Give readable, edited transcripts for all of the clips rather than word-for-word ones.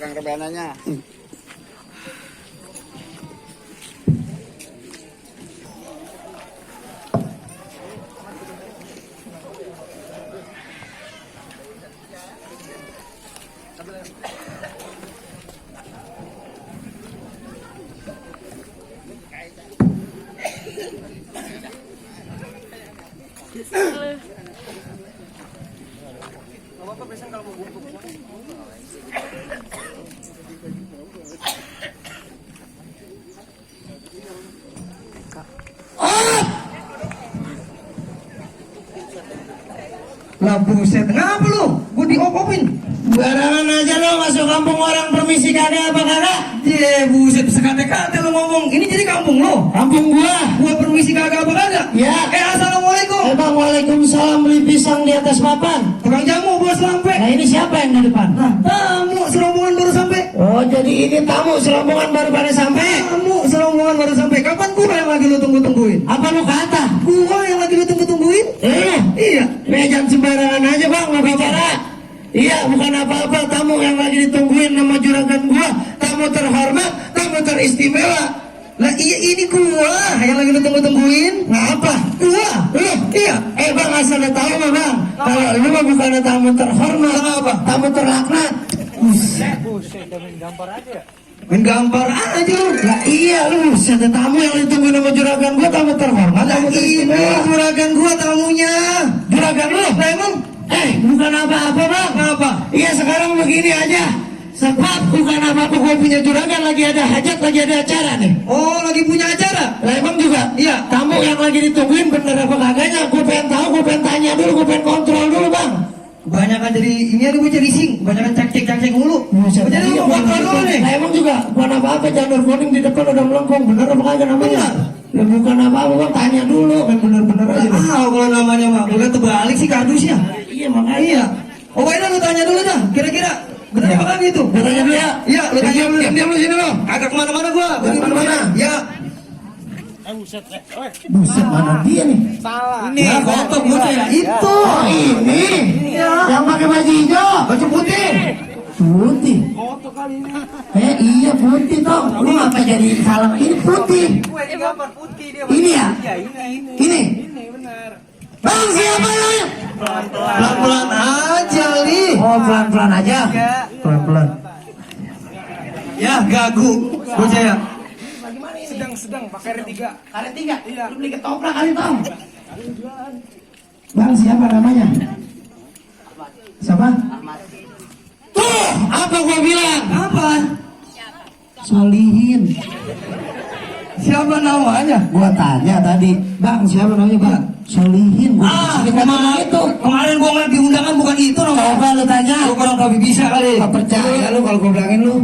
Tukang rebananya. Lah buset, ngapa lu? Gua diokopin. Barangan aja lo masuk kampung orang permisi kagak apa kagak? Ye buset, sekate-kate lu ngomong. Ini jadi kampung lo? Kampung Gua permisi kagak apa kagak? Ya. Assalamualaikum. Bang, waalaikumsalam. Beli pisang di atas papan. Tukang jamu bos lampe. Nah ini siapa yang di depan? Nah, tamu serombongan baru sampai. Oh jadi ini tamu serombongan baru pada sampai. Tamu serombongan baru sampai. Kapan gua yang lagi lu tunggu-tungguin? Apa lu kata? Gua yang lagi lu tunggu-tungguin? Iya. Jangan sembarangan aja bang mau bicara. Iya bukan apa-apa, tamu yang lagi ditungguin nama juragan gua, tamu terhormat, tamu teristimewa. Lah iya ini gua yang lagi lu tunggu-tungguin. Ngapa? Gua. Iya. Bang asal lo tahu mah bang, kalau lu mah bukan tamu terhormat, apa? tamu terlaknat. Buset, main gambar aja. Main gambar aja lu. Lah iya lu, ada tamu yang ditungguin sama juragan gua, tamu terhormat, tamu Ini teristimewa. juragan gua tamunya. Juragan lu? Lah emang Bukan apa-apa bang. apa? Iya sekarang begini aja. Sebab bukan apa-apa, gue punya juragan lagi ada hajat, lagi ada acara nih. Oh lagi punya acara? Lah emang juga? Iya. Tamu yang lagi ditungguin bener apa kagaknya? Gue pengen tahu, gue pengen tanya dulu, gue pengen kontrol dulu bang. Kebanyakan jadi ini ada gue jadi sing. Kebanyakan cek mulu. Jadi lu mau kontrol dulu nih. Lah emang juga bukan apa-apa, janur kuning di depan udah melengkung. Bener apa kagak namanya? Lah bukan apa-apa bang, tanya dulu kan bener-bener aja. Ah kalau namanya mah udah terbalik sih kardusnya. Iya makanya. Iya. Oh baiklah lu tanya dulu dah. Kira-kira bener apa kagak itu? Gue tanya dulu ya. Iya. Lu tanya dulu. Diam lu sini lo. Kagak kemana-mana gua. Kemana-mana? Ya. Buset mana dia nih? Salah. Ini foto gua ya. Itu. Oh ini. Yang pakai baju hijau. Baju putih. Putih. Foto kali ini. Iya putih toh. Lu ngapa jadi salah? Ini putih. Gue di gambar putih dia. Ini ya? Iya, ini. Ini. Ini benar. Bang siapa lu? Pelan-pelan aja nih. Oh pelan-pelan aja. Pelan-pelan. Ya gagu. Bocah ya. Sedang pakai R3. Karet 3? Iya. Lu beli ketoprak kali Tom. Bang siapa namanya? Siapa? Tuh apa gua bilang? Apa? Solihin. Siapa namanya? Gua tanya tadi, Bang siapa namanya Bang? Solihin. Kemarin gua ngeliat di undangan bukan itu namanya. Coba lu tanya. Lu kurang tahu bisa kali. Gak percaya lu kalau gua bilangin lu.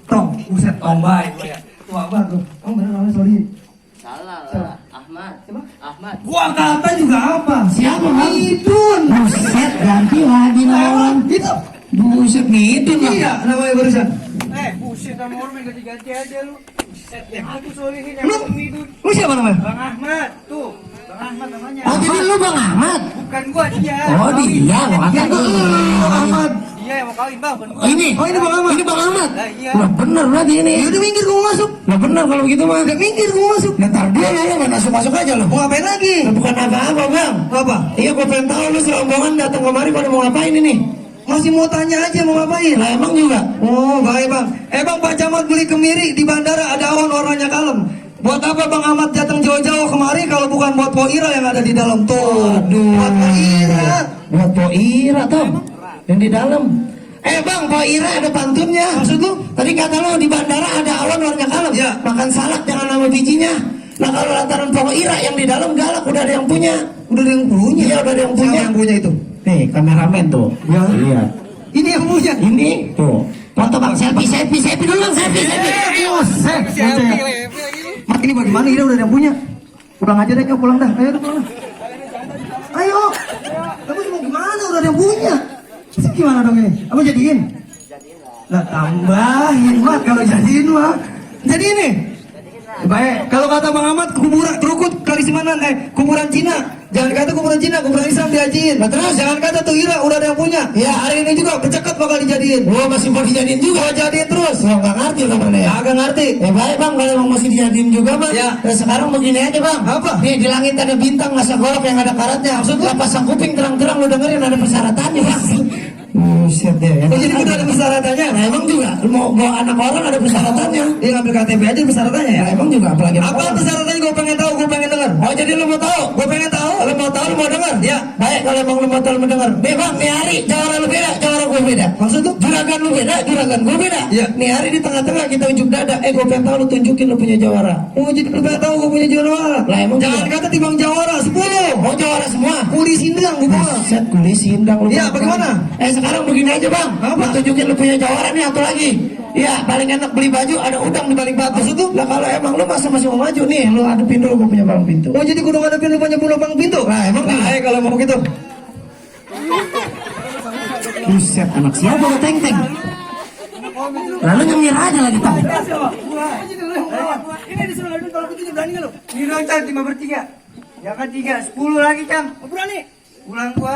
Tong, buset tong baik gua ya. Tuh apa tuh? Oh bener namanya Solihin. Salah Siapa? Ahmad. Siapa? Ahmad. Gua kata juga apa? Siapa Bang? Idun. Buset ganti lagi nama orang. Itu. Buset ngidin lah. Iya namanya barusan. Buset sama orang main ganti-ganti aja lu. Buset, yang aku solihin yang Lu, aku midun. lu siapa namanya? Bang Ahmad, tuh. Bang Ahmad namanya. Oh jadi lu Bang Ahmad? Bukan gua dia. Oh dia, gua kata Ahmad. Iya yang mau kawin bang, bukan gua. Ini, Oh, ini Bang Ahmad. Ini Bang Ahmad. Lah iya. Lah bener berarti ini. Ya udah minggir gua mau masuk. Lah bener kalau begitu mah. Udah minggir gua mau masuk. Ntar dia lu nggak masuk aja lo. Mau ngapain lagi? Lah bukan apa-apa Bang. Apa? Iya gua pengen tahu lu serombongan datang kemari pada mau ngapain ini? Masih mau tanya aja mau ngapain? Lah emang juga. Oh baik bang. Bang Pak Camat beli kemiri di bandara ada awan warnanya kalem. Buat apa Bang Ahmad datang jauh-jauh kemari kalau bukan buat Poira yang ada di dalam tuh? Aduh. Buat Poira. Buat Poira tuh. Yang di dalam. Bang, Poira ada pantunnya. Maksud lu? Tadi kata lo di bandara ada awan warna kalem. Ya. Makan salak jangan nama bijinya. Nah kalau lantaran Poira yang di dalam galak udah ada yang punya. Udah ada yang punya. Iya udah ada yang Siapa punya. yang punya itu? Nih kameramen tuh. Ya. Iya. Ini yang punya. Ini tuh. Foto bang, selfie dulu bang, selfie. Mat ini bagaimana? Ini udah ada yang punya. Pulang aja deh, yuk pulang dah. Ayo pulang. Ayo. Kamu mau gimana? Udah ada yang punya. Terus gimana dong ini? Apa jadiin? Lah tambahin Mat kalau jadiin mah. Jadi ini. Baik, kalau kata Bang Ahmad kuburan kerukut kali Simanan kuburan Cina Jangan kata kuburan Cina, kuburan Islam dihajiin. Nah, terus? Jangan kata tuh Ira udah ada yang punya. Ya hari ini juga bercakap bakal dijadiin. Gua masih mau dijadiin juga. Gua jadiin terus. Gua nggak ngerti kemana ya. Agak ngerti. Baik bang, kalau emang masih dijadiin juga bang. Ya. Nah, sekarang begini aja bang. Apa? Nih di langit ada bintang masa golok yang ada karatnya. Maksud lu pasang kuping terang-terang lu dengerin ada persyaratannya bang. Buset deh. Oh jadi udah ada persyaratannya. Nah emang juga mau bawa anak orang ada persyaratannya. Dia ngambil KTP aja persyaratannya ya. Nah emang juga apalagi anak Apa orang. persyaratannya gue pengen tahu, gue pengen dengar. Oh jadi lu mau tahu? Gue pengen tahu. Lu mau tahu, lu mau dengar? Ya. Baik kalau emang lu mau tahu, lu mau dengar. Nih bang, nih hari jawara lu beda, jawara gue beda. Maksud lu? Juragan lu beda, juragan gue beda. Iya. Nih hari di tengah-tengah kita unjuk dada. Gue pengen tahu lu tunjukin lu punya jawara. Oh jadi lu pengen tahu gue punya jawara. Lah emang Jangan juga. kata timbang jawara 10. Mau jawara semua? Kuli sindang gue bawa. Set kulis sindang lu. Iya, Bang. bagaimana? Sekarang begini aja bang. Apa? Lu tunjukin lu punya jawara nih atau lagi? Iya, paling enak beli baju ada udang di balik batu. Maksud lu? Lah kalau emang lu masih mau maju nih, lu hadapin dulu gue punya palang pintu. Oh jadi kudu ngadepin lu punya lubang pintu. Lah emang Nah, kalau mau begitu. buset anak siapa lu teng-teng? Lalu nyemir aja lagi tak. Ini disuruh ngadu kalau begitu berani nggak lo? Ini dong Cang, 5 bertiga. Ya kan 3, 10 lagi Cang. Oh, berani? Ulang gua.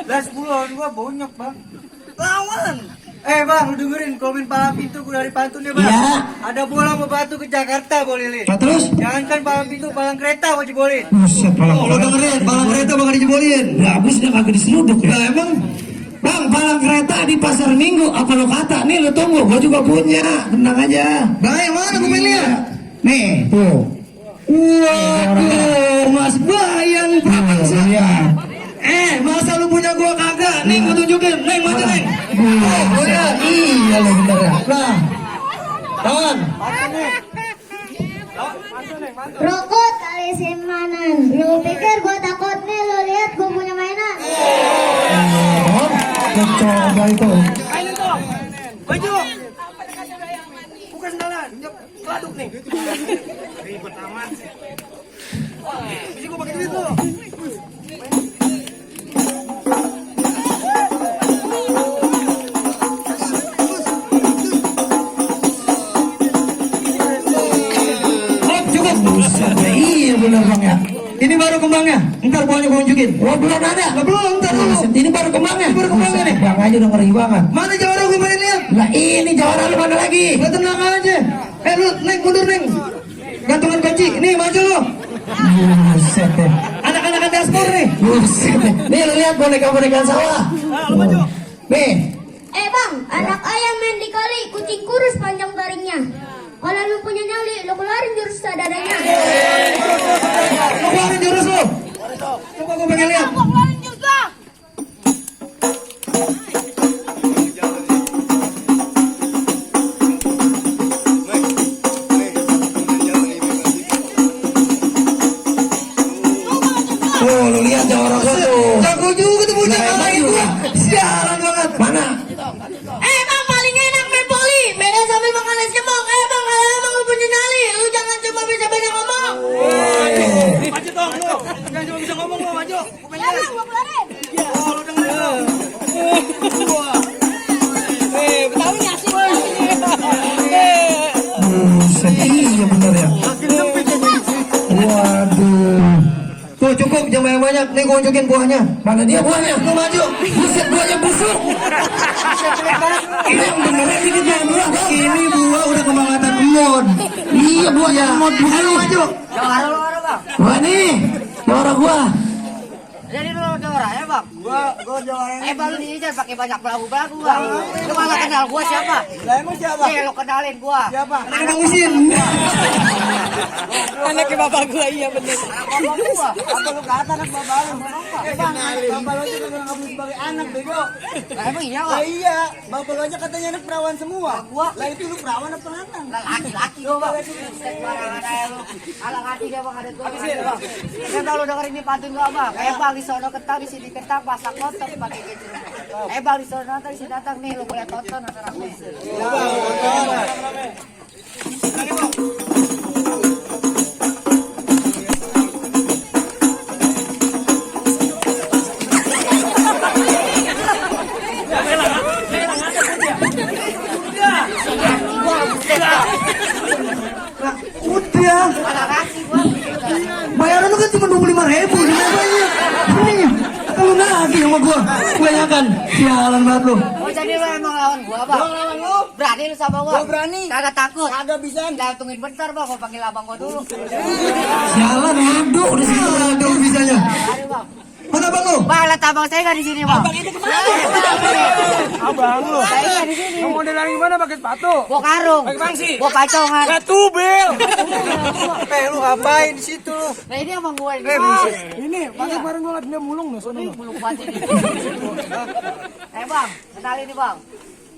Lah 10 lawan gua bonyok bang. Lawan. Bang, lu dengerin komen palang pintu gua dari pantunnya bang. Iya. Ada bola mau batu ke Jakarta boleh lihat. Nah, terus? Jangankan palang pintu, palang kereta mau jebolin. Buset palang. Oh, lu dengerin, palang kereta bakal dijebolin. Bagus dah kagak diseluduk ya. Lah emang Bang, palang kereta di pasar Minggu apa lo kata? Nih lu tunggu, gua juga punya. Tenang aja. baik mana gua pengen lihat. Nih, tuh. Waduh, Mas Bayang Prakasa. Iya. Masa lu punya gua kagak? Nih gua tunjukin, Neng maju Neng. Oh ya, iya lo bener ya. Nah, kawan. Rokok kali simpanan. Lu pikir gua takut nih lu lihat gua punya mainan? Oh, coba itu. Mainin tuh. Baju. Bukan sendalan. Keladuk nih. Ribet amat. Bisa gua pakai duit tuh. Buset, iya bener bang ya. Ini baru kembangnya. Ntar buahnya gua unjukin. Oh belum ada. Lah belum, ntar dulu. Buset, ini baru kembangnya. Baru kembangnya nih. Bang aja udah ngeri banget. Mana jawara gua pengen lihat? Lah ini jawara lu mana lagi? Lah tenang aja. Lu Neng mundur Neng. Gantungan kunci. Nih maju lu. Buset deh. Anak-anak diaspor nih. Buset deh. Nih lu lihat boneka-boneka sawah. Lu maju. Nih. Bang, anak ayam main di kali, kucing kurus panjang taringnya. Kalau lu punya nyali, lu keluarin jurus dadanya. Lu keluarin jurus lu. Coba gua pengen lihat. Keluarin juga. Tuh lu lihat jawara gua tuh. Jago juga tuh bocah Nah, kalahin juga. gua. Sialan banget. Mana? Bang, paling enak main poli. Beda sambil makan es kemong. Bang, kalau emang lu punya nyali, lu jangan cuma bisa banyak ngomong. Maju dong lu. Jangan cuma bisa ngomong lu, maju. Gua pengen Ya lihat. bang, gua keluarin. Oh, lu dengerin lu. Wah. Betawi nih asik. Buset, iya bener ya. Makin sempit ini. Waduh. Tuh cukup jangan banyak-banyak. Nih gua unjukin buahnya. Mana dia buahnya? Lu maju. Buset buahnya busuk. Ini yang beneran ini buah buah. Ini buah udah kembangatan emon. Iya buahnya emot Ayo bukan. maju. Jawara lu ada, Bang. Wah nih, jawara gua. Jadi lu jawara ya, Bang? Gua jawara. Bang lu ini jangan pakai banyak belagu-belagu, Bang. Lu malah kenal gua siapa? Lah emang siapa? Lu kenalin gua. Siapa? Anak Bang Usin. Anaknya bapak gua, iya bener. Bapak gua. Apa lu kata anak bapak lu? Kenalin. Bapak lu juga bilang kamu sebagai anak, bego. Lah emang iya, Bang? Iya. Bapak lu aja katanya anak perawan semua. Gua. Lah itu lu perawan apa lanang? Lah laki-laki gua, Bang. Sembarangan aja lu. Ala ngerti dia, Bang, ada gua. Habisin, Bang. Kita lu dengerin ini pantun gua, Bang. Bang di sono ketang, di sini ketang, pasak kotor pakai kecil. Bang di sono datang, di sini datang nih, lu boleh tonton antara aku. Udah. Ala kasih gua. Bayaran lu kan cuma 25.000 gimana banyak? gua. Kebanyakan. Sialan banget lu. Oh jadi lu emang lawan gua bang? Gua lawan lu. Berani lu sama gua? Gua berani. Kagak takut? Kagak bisa. Jangan tungguin bentar bang, gua panggil abang gua dulu. Sialan aduh di sini aduh bisanya. Aduh bang. Mana bang lu? Bang, lihat abang saya nggak di sini bang? Abang itu kemana? Abang lu. Saya nggak di sini. Mau modelan gimana pakai sepatu? Gua karung. Pakai pangsi. Gua pacongan. Ya tubel. Lu ngapain di situ lu? Nah ini abang gua ini. Ini pakai kemarin gua liat dia mulung nih sono. Belum pasti ini. Bang, kenalin nih bang.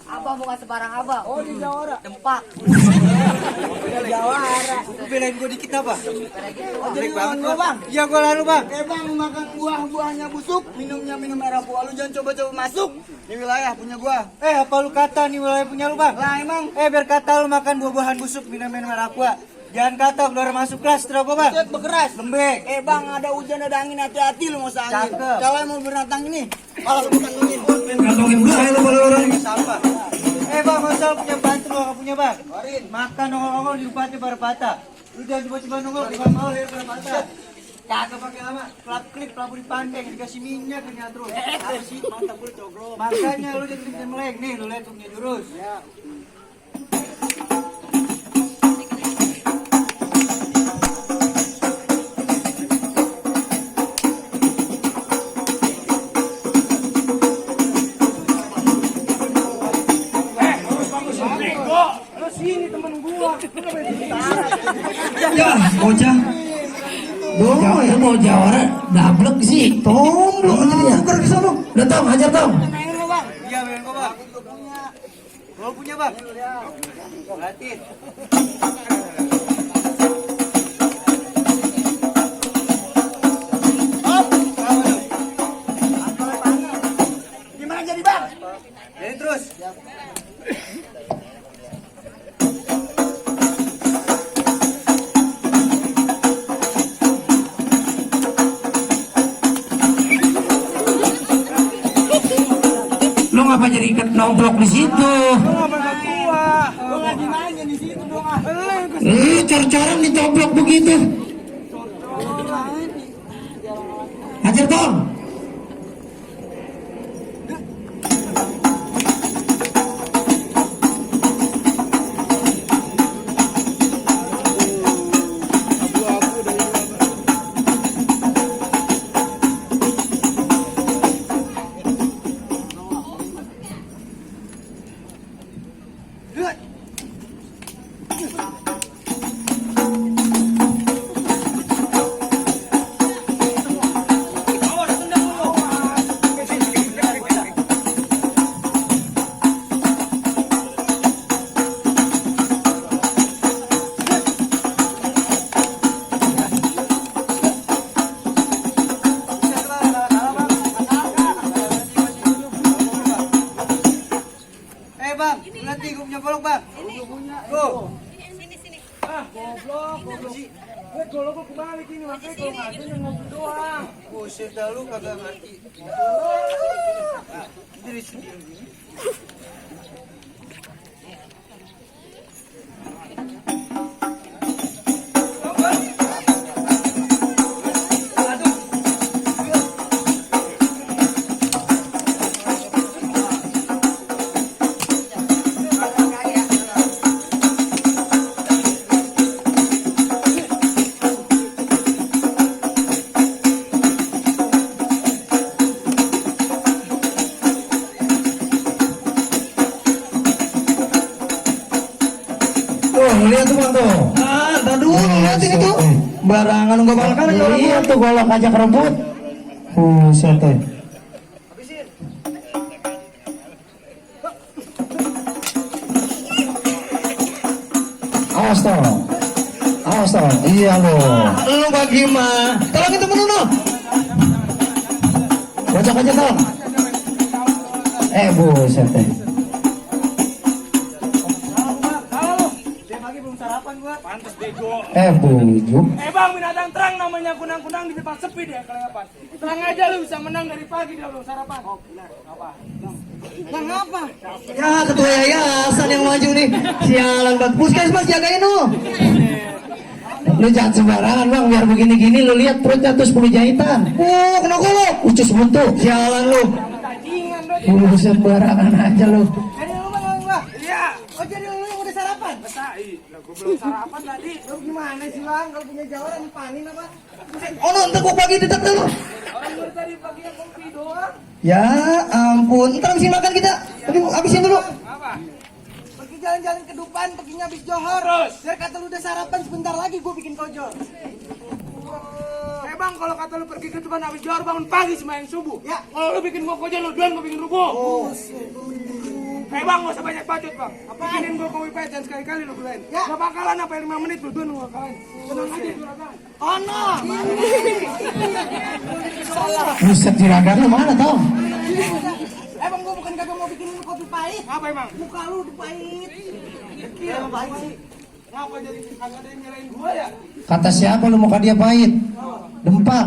Abang bukan sebarang abang. Oh di Jawara. Dempak. Jawara. Belain gua dikit apa? Oh jadi lawan gua bang? Iya gua lalu bang. Bang makan buah-buahnya busuk, minumnya minum air buah. Lu jangan coba-coba masuk. Ini wilayah punya gua. Apa lu kata nih wilayah punya lu bang? Lah emang. Biar kata lu makan buah-buahan busuk minum air aqua. Jangan kata keluar masuk kelas terus gua bang. Set bekeras. Lembek. Bang ada hujan ada angin hati-hati lu mau angin. Cakep. Kalau mau binatang ini, malah lu bukan angin. Ngomongin gua lu pada orang. Sampah. Bang masa lu punya bantu lu gak punya bang? Warin. Makan nongol-nongol di upatnya pada patah. Lu jangan coba-coba nongol bukan mau leher pada patah. Kagak pakai lama, klip pelapu dipandeng, dikasih minyak kenyal terus. Apa sih? Mantap gue cogro. Makanya lu jadi bisa melek nih, lu lihat tuh punya jurus. Ya. Ya, bocah. Jawara mau jawara dablek sih. Tomblok ya. Bukan bisa lu. Udah tong, hajar tong. Main lu bang. Iya, main gua bang. Gua punya bang. Gratis. Gimana jadi bang? Jadi terus. Lu ngapa jadi ikut nongkrong di situ? Lu lagi main di situ dong ah. Cor-coran dicoblok begitu. Hajar tong. Bang, nanti gua punya golok bang. Lu punya. Go. Goblok. Gue golok gua kebalik ini, makanya kalau nggak ada yang ngobrol doang. Buset dah lu kagak ngerti. Jadi sini. Lihat tuh bang tuh. Tar dulu liatin itu. Barangan enggak bakal kan kalau Iya tuh golok aja kerebut. Buset teh. Awas toh. Awas toh. Iya lo. lu bagaimana? Tolongin temen lu. Kocok aja toh. Buset teh. Dia pagi belum sarapan gua. Pantes bego. Bujuk. Bang, binatang terang namanya kunang-kunang di depan sepi dia kelihatan. Terang aja lu bisa menang dari pagi dia belum sarapan. Oh, benar. Apa? Bang apa? Ya ketua yayasan yang maju nih. Sialan banget. Puskesmas jagain lu. Lu jangan sembarangan bang, biar begini-gini lu lihat perutnya tuh 10 jahitan. Oh, kena golok. Ucus buntu. Jalan lu. Lu sembarangan aja lu. Jadi lu bang? Iya. Oh jadi lu yang udah sarapan? Gue belum sarapan tadi. Lu gimana sih bang? Kalau punya jawaban panin apa? Oh, nonton gua pagi detek dulu. Orang baru tadi pagi yang kopi doang. Ya ampun, ntar habisin makan kita. Tapi habisin dulu. Apa? Pergi jalan-jalan ke depan, perginya habis johor. Terus? Biar kata lu udah sarapan sebentar lagi gue bikin kojol. Bang, kalau kata lu pergi ke depan habis johor bangun pagi sembahyang subuh. Ya. Kalau lu bikin gua kojol, lu duluan gua bikin rubuh. Oh. Bang, gak usah banyak bacot bang. Bikinin gua kopi pahit dan sekali-kali lu belain. Ya. Gak bakalan apa 5 menit lu duluan gua bakalan. Tenang aja juragan. Oh no. Buset juragan lu mana tau? Bang, gua bukan kagak mau bikin lu kopi pahit. Apa emang? Muka lu udah pahit. Kira pahit sih. Ngapa jadi kagak ada yang nyerahin gua ya? Kata siapa lu muka dia pahit? Dempak.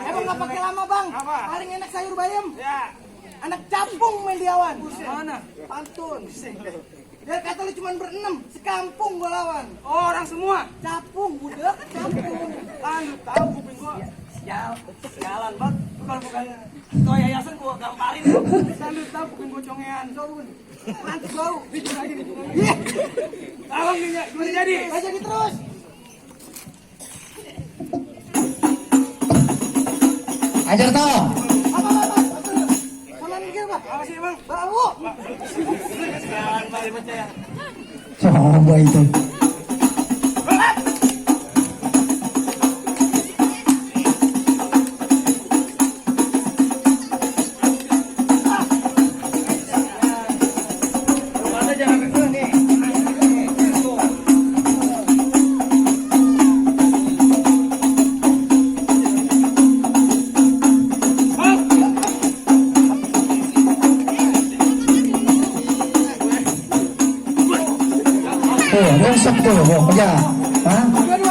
Emang gak pakai lama bang? Apa? Paling enak sayur bayam. Ya. Anak capung main diawan. Mana? Pantun. Dia kata lu cuma berenam, sekampung gua lawan. Oh, orang semua? Capung, budak capung. Lu tahu kuping gua. Sialan banget. Kalau bukan ketua yayasan gua gamparin. Lu tahu kuping gua congean. Nanti bau. Bikin aja nih. Tolong nih, gimana jadi? Gak jadi terus. Ajar toh. Apa? Sama mikir pak? Apa sih bang? Bau. Sialan balik percaya. Coba itu. Tuh, rusak tuh, aja. Hah?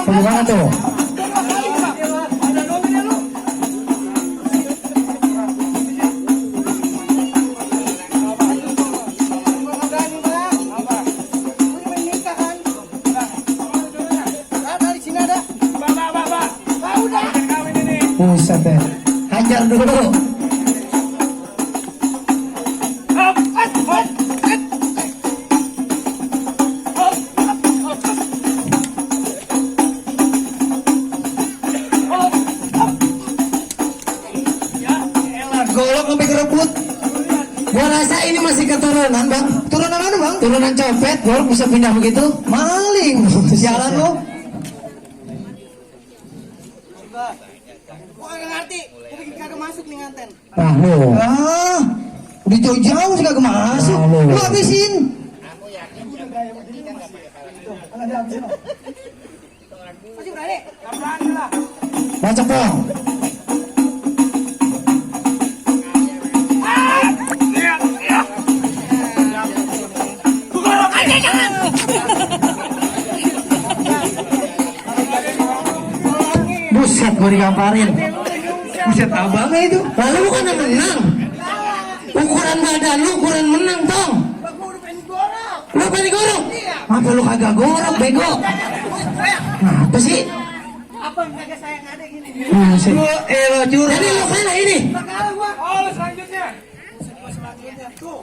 Bagaimana tuh? Buset deh. Hajar dulu. Golok sampai kerebut. Gua rasa ini masih keturunan bang. Turunan mana bang? Turunan copet, golok bisa pindah begitu. Maling. Sialan lu. Gua kagak ngerti. Gua bikin kagak masuk nih nganten. Nah lu. Ah, udah jauh-jauh sih kagak masuk. Lu habisin. Masih berani? Gak berani lah. Baca dong. Buset gue digamparin. Buset abangnya itu. Lalu bukan yang menang. Ukuran badan lu ukuran menang tong. Gua udah pengen gorok. Lu pengen gorok? Apa lu kagak gorok bego? Apa sih? Apa yang kagak sayang ada gini? Buset. Lu curang. Jadi lu mana ini? Bakal gua. Oh, selanjutnya. Tuh.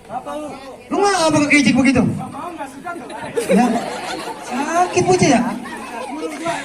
Apa lu? Lu ngapa kekicik begitu? Mau nggak suka tuh? Ya. Sakit bocah ya? Burung gua.